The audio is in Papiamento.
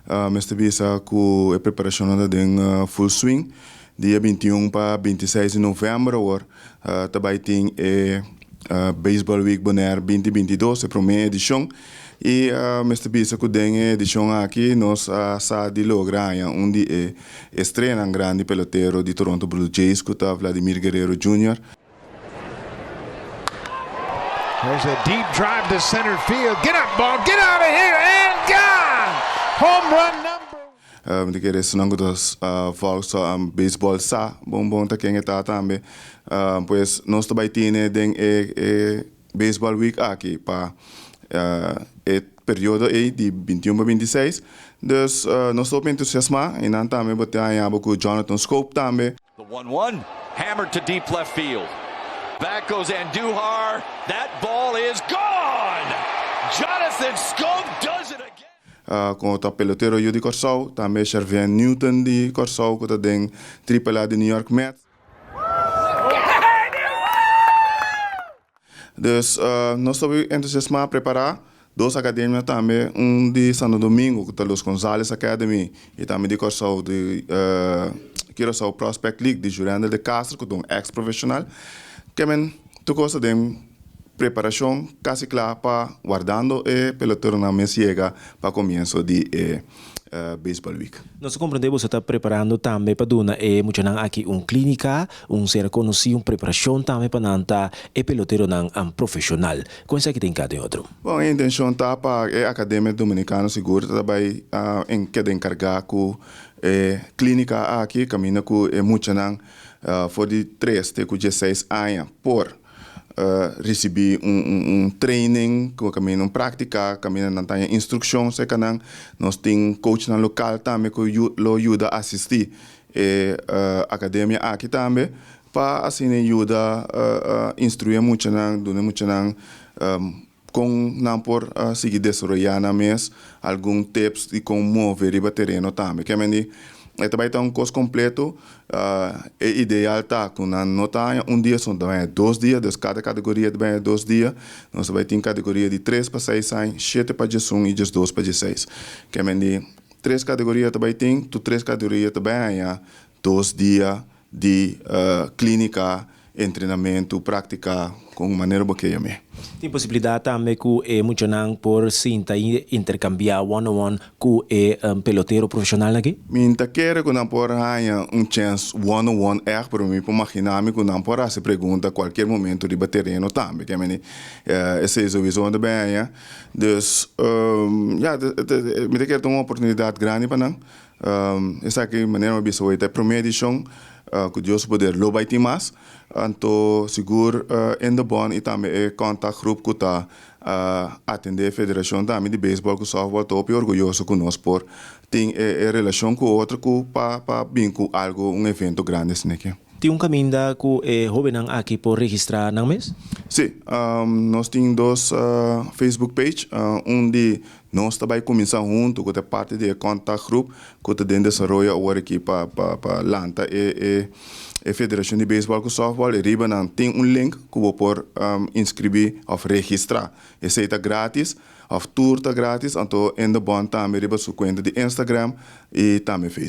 Mester bisa ku e preparashon ta den full swing. Dia 21 pa 26 di novèmber awor ta bai tin e Baseball Week Bonaire 2022, e promé edishon. I mester bisa ku den e edishon aki nos a sa di logra haña un di e estreanan grandi pelotero di Toronto Blue Jays ku ta Vladimir Guerrero Jr. There's a deep drive to center field. Get up, ball. Get out of here. And gone. Home run number. Mi ta kere esnan ku ta volg baseball sa bon bon ta ken e ta tambe. Pues nos ta bai tine den e Baseball Week aki pa e periodo ei di 21 pa 26. Dus nos ta hopi entusiasmá i nan tambe bo tin haña bo ku Jonathan Schoop tambe. The 1-1 hammered to deep left field. Back goes Andujar. That ball is gone! Jonathan Schoop does it again. Ku ta pelotero yu di Kòrsou, tambe Shervyen Newton di Kòrsou ku ta den Triple A di New York Mets. Dus nos ta entusiasmá prepará dos akademia tambe, un di Santo Domingo ku ta Los Gonzales Academy i tambe di Kòrsou di Curaçao Prospect League di Jurendel de Castro ku ta un eks profeshonal. Ke men tur kos ta den preparashon kasi kla pa wardando e peloteronan mes yega pa komienso di e Baseball Week. Nos ta komprendé boso ta preparando tambe pa duna e muchanan aki un klínika, un ser konosí, un preparashon tambe pa nan ta e peloteronan profeshonal. Kon esaki ta hinká den otro? Bon, e intenshon ta pa e Akademia Dominikano sigur ta bai keda enkargá ku e klínika aki kaminda ku e muchanan for di tres te ku diesseis aña por risibí un training ku kaminda un práktika kaminda nan ta haña instrukshon serka nan. Nos tin coachnan lokal tambe ku lo yuda asistí e akademia aki tambe pa asina yuda instruí e muchanan, duna e muchanan Kon nan por sigui desaroyá nan mes, algun tips di kon move riba tereno tambe. Ke men di e ta bai ta un kos kompleto. E ideal ta ku nan no ta haña un dia so, ta bai haña dos dia, dus kada kategoria ta bai haña dos dia. Nos ta bai tin kategoria di tres pa seis aña, shete pa diesun i diesdos pa diesseis. Ke men di tres kategoria ta bai tin, tur tres kategoria ta bai haña dos dia di klínika, entrenamentu, práktika, kon manera bo ke yam'é. Tin posibilidat tambe ku e muchanan por sinta i interkambiá one on one ku e pelotero profeshonalnan aki? Mi ta kere ku nan por haña un chèns one on one ègt, pero mi por maginá mi ku nan por hasi pregunta kualkier momentu riba tereno tambe. Ke meni esei souiso nan ta bin haña. Dus, ya, mi ta kere ta un oportunidat grandi pa nan. Esaki manera mi a bisa hoy ta e prome edishon ku Dios su poder lo bai tin mas. Anto sigur Indebon i tambe e contact groep ku ta atende e federashon tambe di beisbòl ku sòftbòl ta hopi orguyoso ku nos por tin e relashon ku otro ku pa pa bin ku algu un evento grandi asin'aki. Tin un kaminda ku e hóbennan aki por registrá nan mes? Sí, nos tin dos Facebook page, un di Nos ta bai kuminsá huntu ku ta parti di e kontaktgroep ku ta den desaroyo awor aki pa pa pa lanta e e e federashon di beisbòl ku sòftbòl. E riba nan tin un link ku bo por inskribí òf registrá. Esei ta grátis òf tur ta grátis, anto Indebon tambe riba su kuenta di Instagram i tambe Facebook.